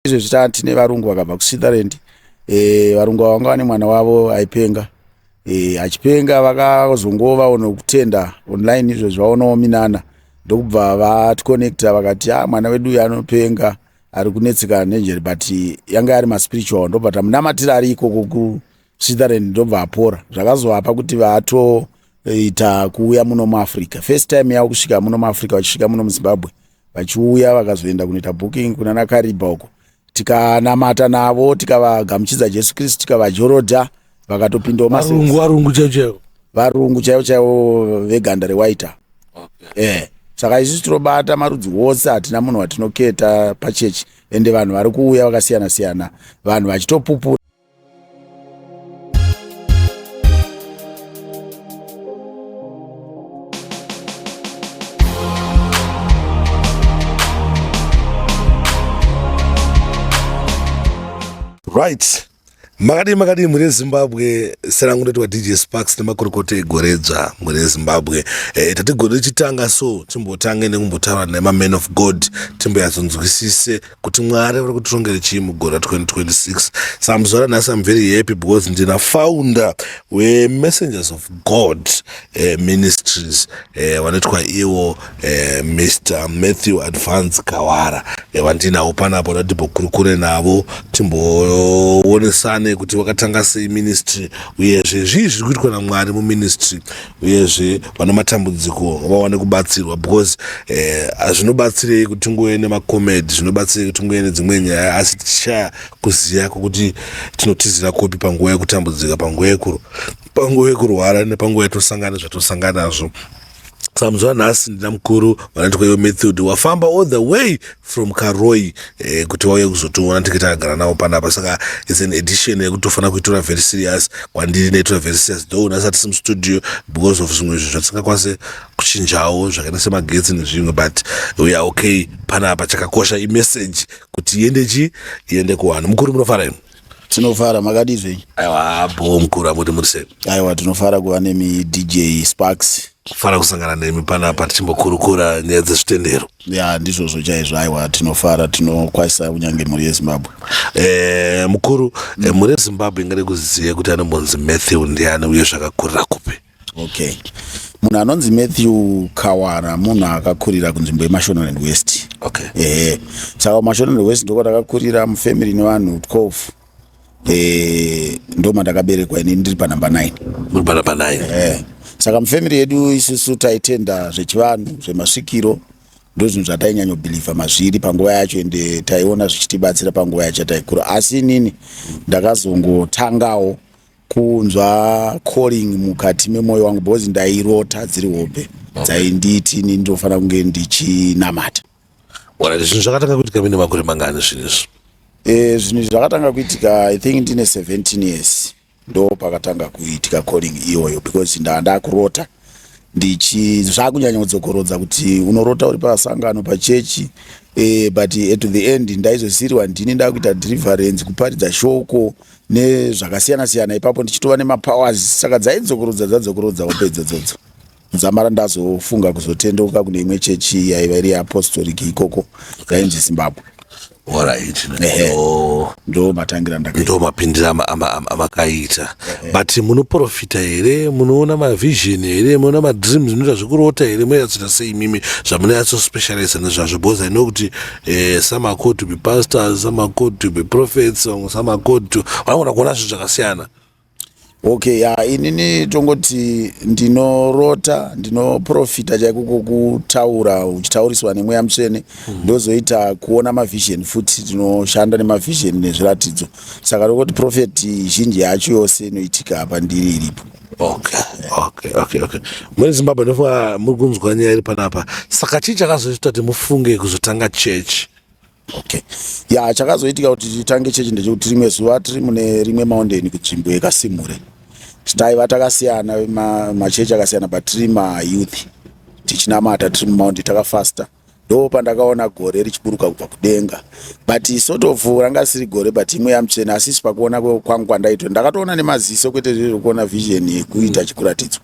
Izvezvi taa tine varungu vakabva kuSwitzerland. E, varungu ava vanga vane mwana wavo aipenga. E, achipenga vakazongovawo nokutenda online izvezvi vaonawo minana ndokubva vaticonnecta vakati ah, mwana wedu uyu anopenga ari kunetseka nenjere but yanga ari maspiritual ndobva tamunamatira ari ikoko kuSwitzerland ndobva apora zvakazovapa kuti vatoita kuuya muno muAfrica first time yavo kusvika muno muAfrica vachisvika muno muZimbabwe vachiuya vakazoenda kunoita booking kunana Kariba uko tikanamata navo tikavagamuchidza Jesu Kristu tikavajorodha vakatopindawo varungu varungu chaivo chaivo varungu chaivo chaivo veganda rewaita okay. eh saka isusu tinobata marudzi wose hatina munhu watinoketa pachechi ende vanhu vari kuuya vakasiyana siyana vanhu vachitopupura Right. Makadii makadii mhuri yeZimbabwe serangu ndoitwa DJ Sparks nemakorokota egoredzva mhuri yeZimbabwe. Eh, tati gore richitanga so timbotange nekumbotaura nema man of God timboyatsonzwisise kuti Mwari vari kutirongera chii mugore ra 2026. Saka muzuva ranhasi I'm very happy because ndina founder weMessengers of God eh, Ministries eh, vanoitwa ivo eh, Mr Matthew Advance Kawara eh, vandinawo panapa da timbokurukure navo timboonesane kuti vakatanga sei ministry uyezve zvii zviri kuitwa naMwari muministry uyezve vane matambudziko vawane kubatsirwa because eh, hazvinobatsirei kuti tingove nemacomedy zvinobatsirei kuti tingove nedzimwe nyaya asi tichishaya kuziva kwokuti tinotizira kupi panguva yekutambudzika panguva yekuru panguva yekurwara nepanguva yatosangana nezvatosangana nazvo saka muzuva nhasi ndina mukuru vanoitwa ivo Matthew wafamba all the way from Karoi eh, kuti vauye kuzotiona tinge takagara navo panapa saka its an edition yekutofanira kuitora very serious kwandiri ndaitora very serious though nhasi hatisi mustudio because of zvimwe zvinhu zvatisingakwanise kuchinjawo zvakaita semagetsi nezvimwe but we are okay panapa chakakosha imessage kuti iende chi iende kuvanhu mukuru munofara imi Tinofara, makadii zvenyu? Aiwa bho mukuru amuri muri sei? Aiwa tinofara kuva nemi DJ Sparks. Fara kusangana nemi panapa tichimbokurukura nyaya dzezvitendero. Ya ndizvozvo chaizvo aiwa tinofara tinokwazisa kunyange mhuri yeZimbabwe. Eh, mukuru eh, mhuri yeZimbabwe ingade kuziva kuti anombonzi Matthew ndiani uye zvakakurira kupi? Okay. Munhu anonzi Matthew Kawara munhu akakurira kunzvimbo yeMashonaland West. Okay. Eh. Saka kuMashonaland West ndiko takakurira mufamily nevanhu 12. Eh, ndo mandakaberekwa ini ndiri pa number 9. Muri pa number 9. Eh. Saka mufamily yedu isusu taitenda zvechivanhu, zvemasvikiro ndozvinhu zvatainyanyo-believe mazviri panguva yacho ende taiona zvichitibatsira panguva yacho yataikura. Asi inini ndakazongotangawo kunzwa calling mukati memoyo wangu because ndairota dziri hope dzainditi ini ndinofanira kunge ndichinamata. Alright, zvinhu zvakatanga kuitika mune makore mangani zvinhu izvi? Eh, zvinhu izvi zvakatanga kuitika I think ndine 17 years ndo pakatanga kuitika calling iyoyo because ndaa ndakurota ndichi zvakunyanya kudzokorodza kuti unorota uri pasangano pachechi eh, but at the end ndaizosiriwa ndini ndakuita deliverance kuparidza shoko nezvakasiyana siyana ipapo ndichitova nemapowers saka dzaidzokorodza dzadzokorodza hope idzodzodzo dzamara ndazofunga kuzotendeuka kune imwe chechi yaiva iri yeapostolic ikoko yainzi Zimbabwe. Alright. Ndo matangira ndakaita. Ndo mapindira amakaita. But munoprofita here? Munoona mavision here? Munoona madreams munoita zvekurota here? Munoyatsoita sei imimi zvamunonyatso specialize nezvazvo because I know kuti eh, some are called to be pastors, some are called to be prophets, some are called to vanogona kuona zvinhu zvakasiyana. Okay, ya inini tongoti ndinorota ndinoprofita chaiko kutaura uchitauriswa nemweya mutsvene ndozoita kuona mavision futi tinoshanda nemavision nezviratidzo saka tongoti prophet zhinji yacho yose inoitika apa ndiri iripo. Okay, okay, okay, okay. Muri Zimbabwe ndofunga muri kunzwa nyaya iri panapa. Saka chii chakazoita kuti mufunge kuzotanga church? Okay. Ya chakazoitika kuti titange chechi ndechekuti rimwe zuva tiri mune rimwe mountain kunzvimbo yekasimure. Taiva takasiyana machechi akasiyana but tiri mayouth tichinamata tiri mumountain takafasta. Ndo pandakaona gore richiburuka kubva kudenga, but sort of ranga siri gore, but imwe yamutsvene. Asi isi pakuona kwangu kwandaitwa, ndakatoona nemaziso, kwete zvezvekuona vision yekuita chikuratidzwa.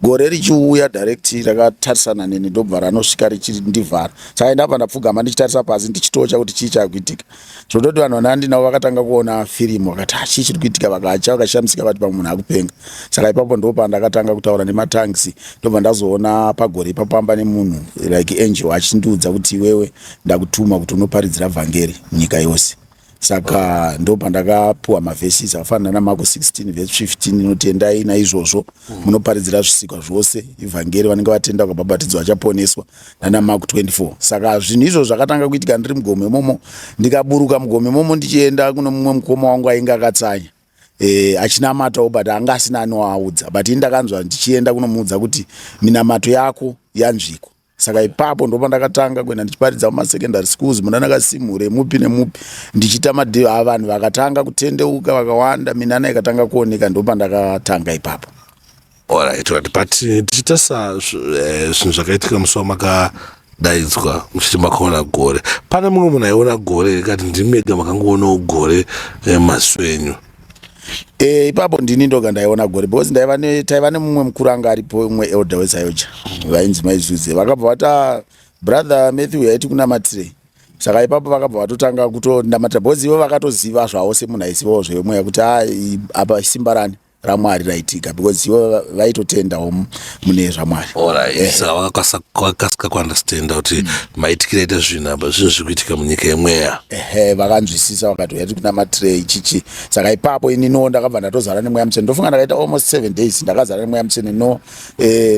Gore richiuya direct rakatarisana neni, ndobva ranosvika richindivhara. Saka ndabva ndapfugama ndichitarisa pasi, ndichitocha kuti chii chakuitika. Zvototi vanhu vanandinavo vakatanga kuona firimu, vakati, "Ah, chii chiri kuitika?" Vakacha, vakashamisika, vati pamwe munhu akupenga. Saka ipapo ndo pandakatanga kutaura nematongues. Ndobva ndazoona pagore ipapo nemunhu like angel achindiudza kuti, "Iwewe ndakutuma kuti unoparidzira vhangeri munyika yose." Saka ndo pandakapiwa maverses akafanana naMarko 16 verse 15 inoti, "Endai naizvozvo munoparidzira zvisikwa zvose ivhangeri. Vanenge vatenda vakabhabhatidzwa vachaponeswa," nana Marko 24. Saka zvinhu izvozvo zvakatanga kuitika ndiri mugomo imomo. Ndikaburuka mugomo imomo ndichienda kuno mumwe mukoma wangu ainge akatsanya, achinamatawo, but anga asina anoaudza. But ini ndakanzwa ndichienda kunomuudza kuti minamato yako yanzvikwa. Saka ipapo ndo pandakatanga kuenda ndichiparidza mumasecondary schools, muna Kasimure, mupi nemupi, ndichiita madhio. Vanhu vakatanga kutendeuka vakawanda, minana ikatanga kuoneka. Ndo pandakatanga ipapo. Alright, but tichitarisa zvinhu zvakaitika musi wamakadaidzwa muchiti makaona gore, pane mumwe munhu aiona gore kati ndimega makangoonawo gore maziso enyu? Ipapo ndini ndoga ndaiona gore, because ndaiva taiva nemumwe mukuru anga aripo, umwe elder weZAOGA vainzi Maizuze. Vakabva vati, "Ah, Brother Matthew, yaiti kunamatirei." Saka ipapo vakabva vatotanga kutonamatira, because ivo vakatoziva zvavo semunhu aizivawo zvemweya kuti a apa simba rani raMwari raitika, because ivo vaitotendawo mune zvaMwari. Alright, saka vakakasika kuunderstanda kuti maitikiro aita zvinhu apa, zvinhu zviri kuitika munyika yemweya. Ehe, vakanzwisisa, vakati, "Yati kunamatirei chichi." Saka ipapo ininiwo ndakabva ndatozara nemweya mutsvene. Ndofunga ndakaita almost 7 days ndakazara nemweya mutsvene, no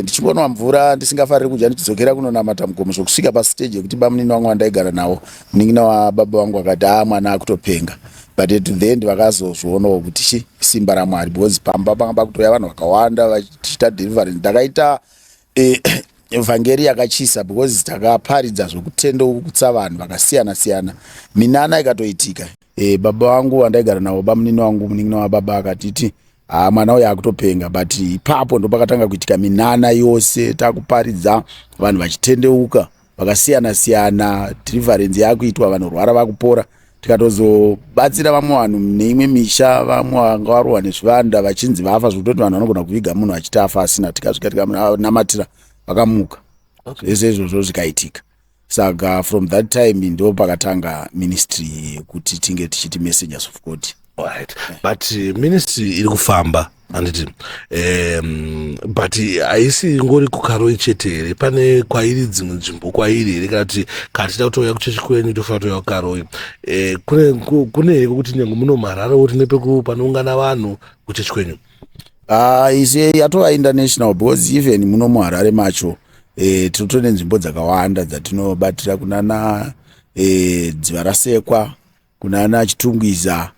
ndichingonwa mvura, ndisingafariri kudya, ndichidzokera kunonamata mugomo, zvokusvika pastage yekuti bamunini vangu vandaigara navo, munin'ina wababa vangu, akati, "A, mwana akutopenga." But at the end vakazozvionawo kuti chi simba raMwari, because pamba panga pakutouya vanhu vakawanda vachiita deliverance. Ndakaita vhangeri yakachisa, because takaparidza zvokutendekutsa vanhu vakasiyana siyana, minana ikatoitika. Baba vangu vandaigara navo, bamunini wangu, munin'ina wababa, akatiti, "Ha, mwana uyu akutopenga." But ipapo ndo pakatanga kuitika minana yose, takuparidza, vanhu vachitendeuka vakasiyana siyana, deliverance yakuitwa, vanorwara vakupora. Tikatozobatsira vamwe vanhu neimwe misha, vamwe vanga varohwa nezvivanda vachinzi vafa, zvekutoti vanhu vanogona kuviga munhu achiti afa asina. Tikasvika tikanamatira, vakamuka. Zvese izvozvo zvikaitika. Saka from that time ndo pakatanga ministry yekuti tinge tichiti Messengers of God. Right, but ministry iri kufamba, handiti? But haisi ngori kuKaroi chete here? Pane kwairi dzimwe nzvimbo kwairi here, kana kuti kana tichida kutouya kuchechi kwenyu tofanira kutouya kuKaroi? Kune here kwekuti nyange muno muHararewo tine panoungana vanhu kuchechi kwenyu? Isi yatova international, because even muno muHarare macho tinotone nzvimbo dzakawanda dzatinobatira, kunana Dziva Rasekwa, kunana Chitungwiza,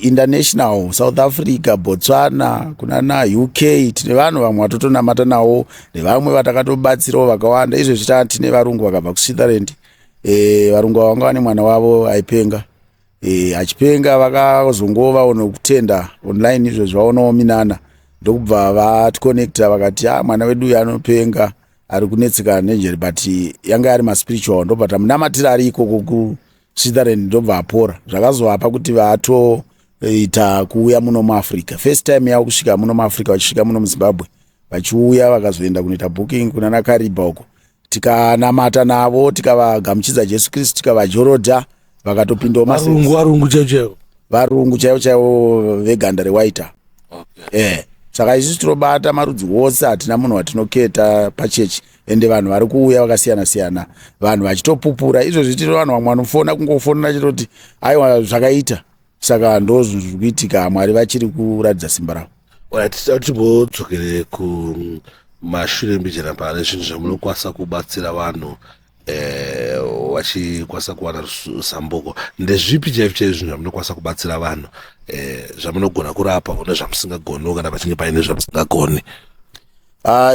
international, South Africa, Botswana, kunana UK. Tine vanhu vamwe vatotonamata navo nevamwe vatakatobatsirawo vakawanda. Izvezvi tine varungu vakabva kuSwitzerland. Varungu ava vanga vane mwana wavo aipenga, achipenga. Vakazongova nokutenda online izvezvi vaonawo minana, ndokubva vaticonnecta, vakati, "A, mwana wedu uyu anopenga, ari kunetsekana nenjere," but yanga yari maspiritual. Ndobva tamunamatira ari ikoko kuSwitzerland, ndobva apora. Zvakazovapa kuti vatoita kuuya muno muAfrica, first time yavo kusvika muno muAfrica. Vachisvika muno muZimbabwe, vachiuya, vakazoenda kunoita booking kunana Kariba uko. Tikanamata navo, tikavagamuchidza Jesu Kristu, tikavajorodha, vakatopindawo. Varungu, varungu chaivo chaivo? Varungu chaivo chaivo, veganda rewhite. Saka isusu tinobata marudzi wose, hatina munhu watinoketa pachechi. Ende vanhu vari kuuya vakasiyana siyana, vanhu vachitopupura. Izvozvi tino vanhu vamwe vanofona, kungofonera chitoti, "Aiwa, zvakaita." Saka ndo zvinhu zviri kuitika, Mwari vachiri kuratidza simba ravo. Alright, timbodzokere kumashure mbijana. Pane zvinhu zvamunokwanisa kubatsira vanhu vachikwanisa kuwana sambuko, ndezvipi chaizvo chaizvo zvinhu zvamunokwanisa kubatsira vanhu, zvamunogona kurapa nezvamusingagoniwo, kana pachinge paine zvamusingagoni?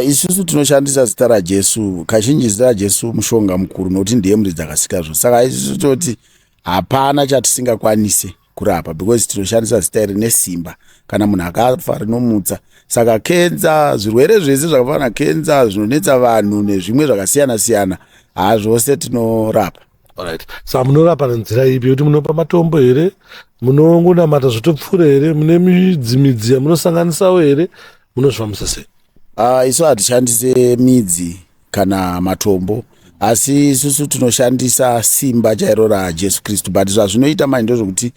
Isusu tinoshandisa zita raJesu kazhinji. Zita raJesu mushonga mukuru, nokuti ndiye muridzi akasika zvo. Saka isusu toti hapana chatisingakwanisi kurapa, because tinoshandisa zita iri nesimba. Kana munhu akafa, rinomutsa. Saka kenza, zvirwere zvese zvakafanana kenza zvinonetsa vanhu nezvimwe zvakasiyana siyana. Haa, zvose tinorapa. Alright, saka munorapa nenzira ipi? Yekuti munopa matombo here? Munongonamata zvotopfuura here? Mune midzi midzi yamunosanganisawo here? Munozvifambisa sei? Isu hatishandise midzi kana matombo, asi isusu tinoshandisa simba chairo raJesu Kristu. But zvazvinoita manje ndezvekuti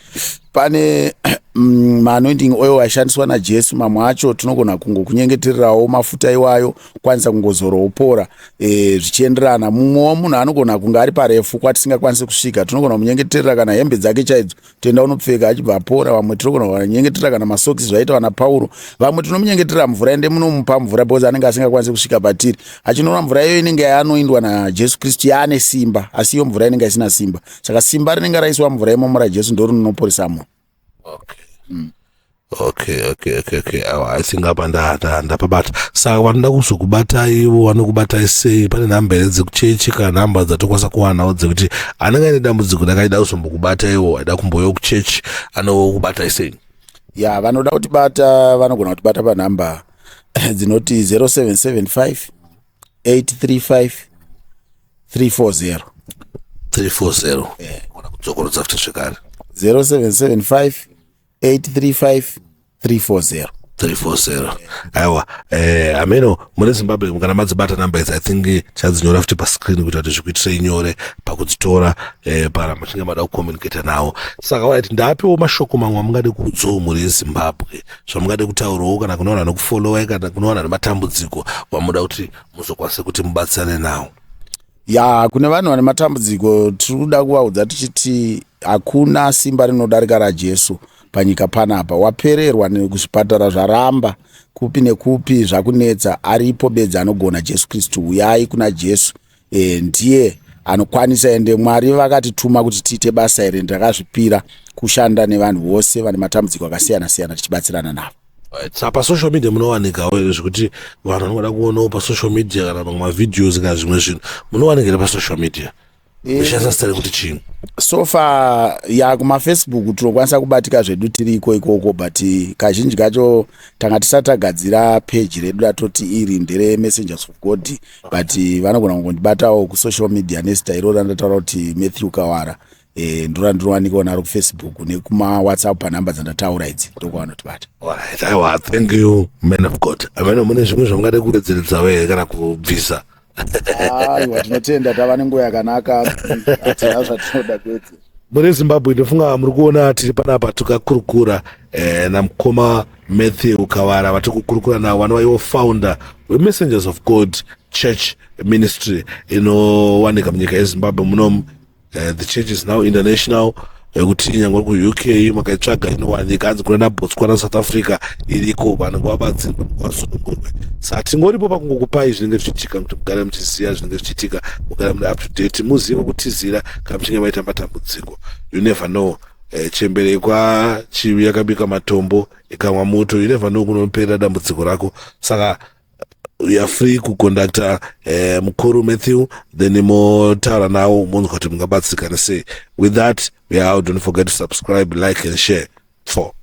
pane maanointing oil aishandiswa naJesu. Mamwe acho tinogona kungokunyengetererawo mafuta iwayo, kwanisa kungozora wopora, zvichienderana. Mumwewo munhu anogona kunge ari parefu kwatisingakwanisi kusvika, tinogona kumunyengeterera kana hembe dzake chaidzo, toenda unopfeka, achibva apora. Vamwe tinogona kunyengeterera kana masokisi, zvaita vana Pauro. Vamwe tinomunyengeterera mvura, ende munomupa mvura because anenge asingakwanisi kusvika patiri. Achinonwa mvura iyoyo inenge yaanoindwa naJesu Kristu, yaane simba, asi iyo mvura inenge isina simba. Saka simba rinenge raiswa mvura imomo raJesu ndo rinoporesa munhu. Okay, awa, I think apa ndapabata. Saka vanoda kuzokubatai ivo vanokubatai sei? Pane nhamba here dzekuchechi kana nhamba dzatokwanisa kuwanawo dzekuti anenge aine dambudziko rakaida kuzombokubata iwo, aida kumbouyawo kuchechi, anokubatai sei? Ya, vanoda kutibata vanogona kutibata panhamba dzinoti 0775 835 340. 340. Kona kudzokorodza futi zvekare. 0775 835 340. 340. Aiwa, ameno mune Zimbabwe, kana madzibata namba idzi, I think chadzinyora futi pascreen kuita kuti zvikuitirei nyore pakudzitora para muchinge mada kucommunicata nawo. Saka right, ndapiwo mashoko mamwe amungade kuudzawo mhuri yeZimbabwe, zvamungade kutaurawo, kana kune vanhu vanokufollowai, kana kune vanhu vane matambudziko vamuda kuti muzokwanise kuti mubatsirane nawo? Ya, kune vanhu vane matambudziko, tiri kuda kuvaudza tichiti hakuna simba rinodarika raJesu panyika panapa. Wapererwa nekuzvipatara, zvaramba kupi nekupi, zvakunetsa, aripo bedzi anogona, Jesu Kristu. Uyai kuna Jesu, ndiye anokwanisa. Ende Mwari vakatituma kuti tiite basa iri. Ndakazvipira kushanda nevanhu vose vane matambudziko akasiyana siyana, tichibatsirana navo. Saka pasocial media munowanikawo here, zvekuti vanhu vanoda kuonawo pasocial media, kana mamwe mavideos kana zvimwe zvinhu, munowanika here pasocial media? Mushandisa zita rekuti chii? So far, ya, kumaFacebook tinokwanisa kubatika zvedu, tiriko ikoko, but kazhinji kacho tanga tisati tagadzira peji redu ratoti iri ndere Messengers of God. But vanogona kungondibatawo kusocial media nezita iro randataura kuti Matthew Kawara. Ndora ndinowanikawo naro kuFacebook nekumaWhatsApp panhamba dzandataura idzi, ndokwavanotivata. Alright, aiwa, thank you, man of God. Amene mune zvimwe zvamungade kuwedzeredzawo here kana kubvisa? Aiwa, tinotenda, tava nenguva yakanaka, hatina zvatinoda kuwedzera. Mune Zimbabwe, ndofunga muri kuona tiri panapa tikakurukura namukoma Matthew Kawara, vatiri kukurukura navo vanova ivo founder weMessengers of God Church Ministry inowanika munyika yeZimbabwe munomu. The church is now international, yekuti nyangwe kuUK makaitsvaga inowanika, hanzi kuna naBotswana, South Africa iriko. Vanhu ngavabatsirwe, vasunungurwe. Saka tingoripo pakungokupai zvinenge zvichiitika kuti mugare muchiziva zvinenge zvichiitika, mugare muri up to date, muzive kutizira kana muchinge maita matambudziko. You never know. Chembere kwaChivi yakabika matombo ikamwa muto. You never know kunoperera dambudziko rako. Saka you are free kucontacta mukuru Matthew, then motaura nawo, monzwa kuti mungabatsirikana sei. With that, we are out. Don't forget to subscribe, like and share. For